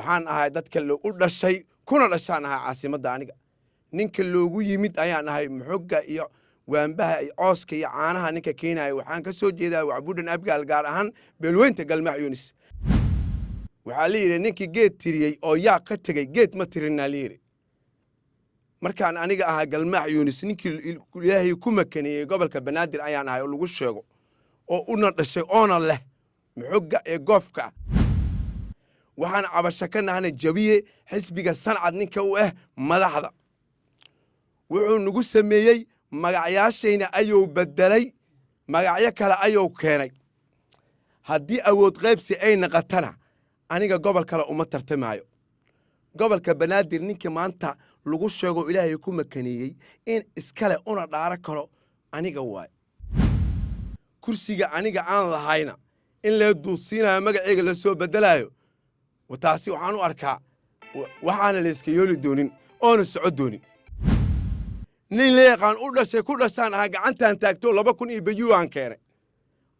Waxaan ahay dadka u dhashay kuna dhashaan ahaa caasimadda. Aniga ninka loogu yimid ayaan ahay, muxoga iyo waanbaha iyo cooska iyo caanaha ninka keenaya. Waxaan ka soo jeedaa Wacbudhan Abgaal, gaar ahaan beelweynta Galmaax Yunis. Waxaa la yidhi ninkii geed tiriyey oo yaa ka tegey geed ma tirinaa la yidhi. Markaan aniga ahaa Galmaax Yunis, ninkii Ilaahay ku makaneeyey gobolka Banaadir ayaan ahay oo lagu sheego oo una dhashay oona leh muxoga ee goofka. Waxaan cabasho ka nahna jabiye xisbiga Sancad ninka u ah madaxda. Wuxuu nagu sameeyey magacyaashayna ayuu beddelay, magacyo kale ayuu keenay. Haddii awood qaybsi ay naqatana, aniga gobol kale uma tartamaayo. Gobolka Banaadir ninkii maanta lagu sheego Ilaahay ku makaneeyey in iskale una dhaaro karo aniga waay. Kursiga aniga aan lahayna in lee duudsiinayo, magaceyga la soo beddelaayo, taasi waxaan u arkaa waxaana layska yooli doonin oona soco doonin. Nin la yaqaan u dhashay ku dhashaan ahaa, gacantaan taagto 2000 iyo bayuu aan keenay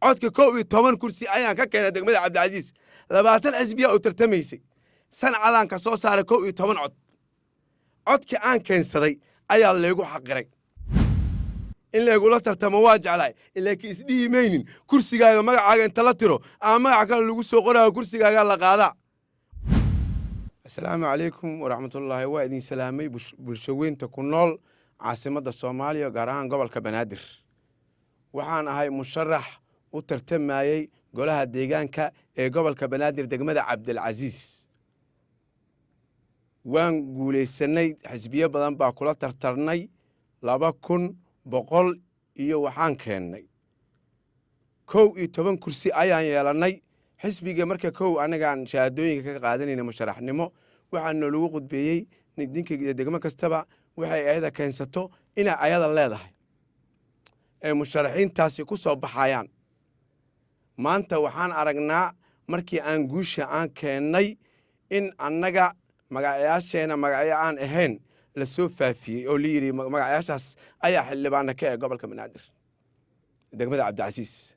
codka. 11 kursi ayaan ka keenay degmada Cabdicasiis. 20 xisbiyaa u tartamaysay, Sancadaan ka soo saaray 11 cod. Codkii aan keensaday ayaa laygu xaqiray. In laygula tartamo waa jeclahay, laakiin isdhihi maynin kursigaaga magacaaga inta la tiro ama magac kale lagu soo qoraayo kursigaagaa la qaadaa. Asalaamu calaykum waraxmatullaahi. Waa idin salaamay bulsho weynta ku nool caasimadda Soomaaliya, gaar ahaan gobolka Banaadir. Waxaan ahay musharax u tartamayey golaha deegaanka ee gobolka Banaadir, degmada Cabdilcasiis. Waan guulaysanay, xisbiyo badan baa kula tartarnay. 2100 iyo waxaan keennay 11 kursi ayaan yeelannay. Xisbiga marka kow anagaan shahaadooyinka ka qaadanayna musharaxnimo, waxaa noolagu qudbeeyey ninka degmo kastaba waxay ayada keensato inay ayada leedahay ee musharaxiintaasi ku soo baxayaan. Maanta waxaan aragnaa markii aan guusha aan keennay in annaga magacyaasheena magacyo aan ahayn la soo faafiyey oo la yidhi magacyaashaas ayaa xildhibaana ka ee gobolka Banaadir, degmada Cabdicasiis.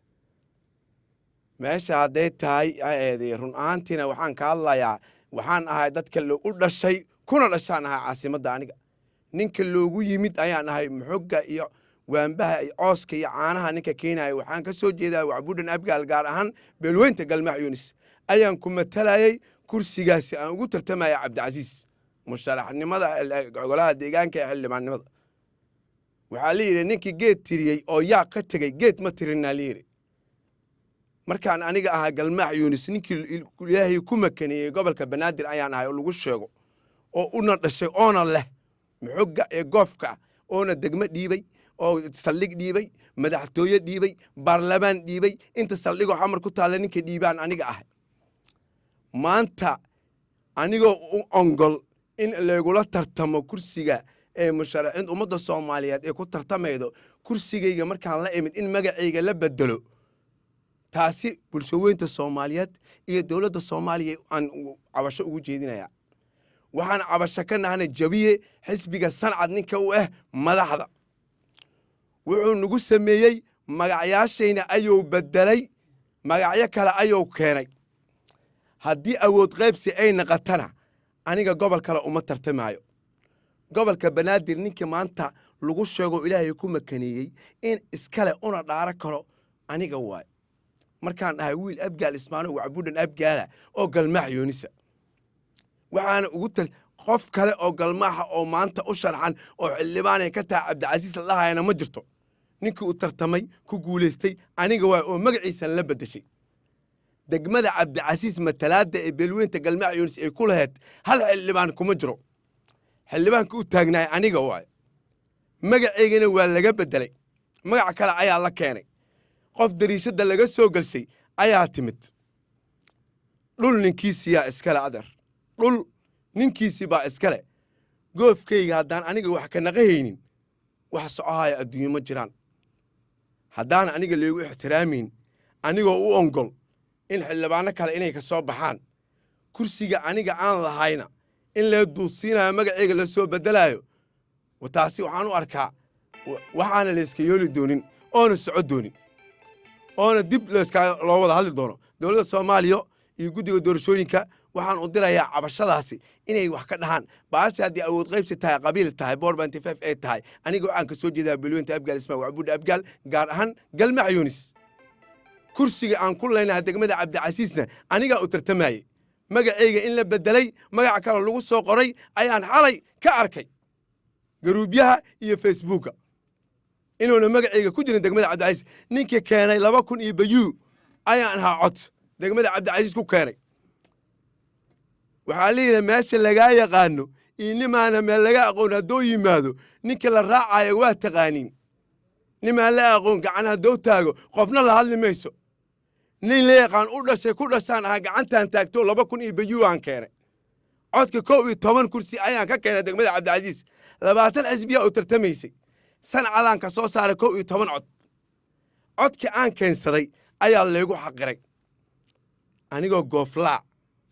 Meesha hadday tahay aeeday, run ahaantiina waxaan ka hadlayaa, waxaan ahay dadka u dhashay kuna dhashaan ahaa caasimadda. Aniga ninka loogu yimid ayaan ahay, muxoga iyo waanbaha iyo cooska iyo caanaha ninka keenaya. Waxaan ka soo jeedaa Wacbudhan Abgaal, gaar ahaan beelweynta Galmaax Yunis ayaan ku matalayey. Kursigaasi aan ugu tartamaya Cabdicasiis, musharaxnimada golaha deegaanka ee xildhibaannimada. Waxaa la yidhi ninkii geed tiriyey oo yaa ka tegey geed ma tirinaa la yidhi. Markaan aniga ahaa Galmaax Yunis, ninkii Ilaahay ku makaneeyey gobolka Banaadir ayaan ahay oo lagu sheego oo una dhashay oona leh muxoga ee goofka, oona degmo dhiibay oo saldhig dhiibay, madaxtooye dhiibay, baarlamaan dhiibay. Inta saldhigoo Xamar ku taalla ninka dhiibaan aniga ahay. Maanta anigoo u ongol in laygula tartamo kursiga ee musharaxiinta ummadda Soomaaliyeed ee ku tartamaydo, kursigayga markaan la imid in magacayga la bedelo, taasi bulshaweynta Soomaaliyeed iyo dowladda Soomaaliya aan cabasho ugu jeedinayaa. Waxaan cabasho ka nahna jabiye xisbiga Sancad ninka u ah madaxda. Wuxuu nagu sameeyey magacyaashayna ayuu beddelay, magacyo kale ayuu keenay. Haddii awood qaybsi ay naqatana, aniga gobol kale uma tartamaayo. Gobolka Banaadir ninkii maanta lagu sheego Ilaahay ku makaneeyey in iskale una dhaaro karo aniga waay. Markaan dhahay wiil Abgaal Ismaano Wacbudhan Abgaala oo Galmaax Yoonisa, waxaana ugu tal qof kale oo Galmaaxa oo maanta u sharxan oo xildhibaanay ka tahay Cabdicasiis la dhahayana ma jirto. Ninkii u tartamay ku guulaystay aniga waay oo magaciisan la beddeshay. Degmada Cabdicasiis matalaadda ee beelweynta Galmaax Yoonis ay ku lahayd hal xildhibaan kuma jiro. Xildhibaanka u taagnaay aniga waay, magacaygana waa laga beddelay, magac kale ayaa la keenay. Qof dariishadda laga soo gelsay ayaa timid. Dhul ninkiisiyaa iskale, adeer, dhul ninkiisii baa iskale. Goofkayga haddaan aniga wax ka naqahaynin, wax socohaya adduunyo ma jiraan. Haddaan aniga laygu ixtiraamayn, anigoo u ongol in xildhibaano kale inay ka soo baxaan, kursiga aniga aan lahayna in lee duudsiinayo, magacayga la soo beddelaayo, taasi waxaan u arkaa waxaana layska yooli doonin oona soco doonin oona dib layska loo wada hadli doono dowladda Soomaaliya. Iyo guddiga doorashooyinka waxaan u dirayaa cabashadaasi inay wax ka dhahaan. Baasha haddii awood qaybsi tahay, qabiil tahay, 4.5 ay tahay, aniga waxaan ka soo jeedaa Beelweynta Abgaal Ismaa Wacbuudha Abgaal, gaar ahaan Galmax Yunis. Kursiga aan ku leynaha degmada Cabdicasiisna anigaa u tartamayey. Magacayga in la bedelay, magac kale lagu soo qoray ayaan xalay ka arkay garuubyaha iyo Facebooka, inuuna magacayga ku jirin degmada Cabdicasiis. Ninkii keenay 2000 iyo bayuu ayaan ahaa cod degmada Cabdicasiis ku keenay. Waxaa la yidhi, meesha lagaa yaqaano iyo nimaana meel laga aqoon hadduu yimaado, ninka la raacayo waa taqaaniin. Nimaan la aqoon gacan hadduu taago, qofna la hadli mayso. Nin la yaqaan, u dhashay, ku dhashaan ahaa, gacantaan taagto, 2000 iyo bayuu aan keenay codka. 11 kursi ayaan ka keenay degmada Cabdicasiis. 20 xisbiyaa u tartamaysay, sancadaan ka soo saaray 11 cod. Codkii aan keensaday ayaa laygu xaqiray. Anigoo gooflaa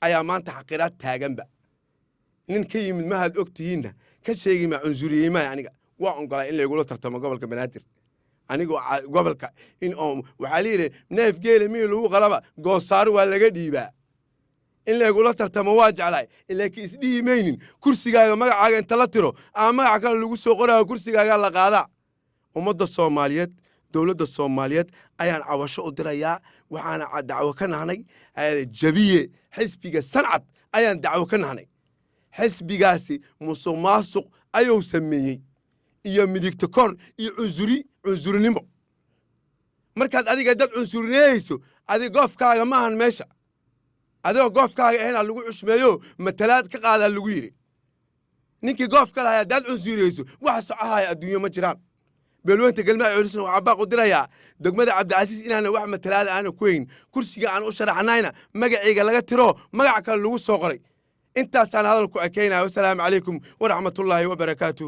ayaa maanta xaqiraad taaganba. Nin ka yimid mahaad og tihiinna ka sheegi maa cunsuriyey maya. Aniga waa ongolaa in laygula tartamo gobolka Banaadir. Anigoo gobolka in oo waxaa la yidhi, neef geela mii lagu qalaba goosaaro waa laga dhiibaa. In laygula tartamo waa jeclahay, laakiin isdhihi maynin kursigaaga magacaaga inta la tiro ama magac kale lagu soo qoraayo kursigaagaa la qaadaa. Ummadda Soomaaliyeed, dowladda Soomaaliyeed ayaan cabasho u dirayaa. Waxaana dacwo ka nahnay jabiye xisbiga Sancad ayaan dacwo ka nahnay. Xisbigaasi musuq maasuq ayuu sameeyey iyo midigto kor iyo cunsuri, cunsurinimo. Markaad adiga dad cunsurinayso, adig goofkaaga maahan meesha. Adigoo goofkaaga ahaynaa lagu xushmeeyo, matalaad ka qaadaa lagu yidhi. Ninkii goofka lahay haddaad cunsuriyeyso, wax socohaya adduunyo ma jiraan. Beelweynta Galmaha Culisna waxaa baaq u dirayaa degmada Cabdicasiis inaana wax matalaada aana ku hayn. Kursiga aan u sharaxnayna magacayga laga tiro, magac kale lagu soo qoray. Intaasaan hadal ku ekaynaya. Wasalaamu calaykum waraxmatullaahi wabarakaatuh.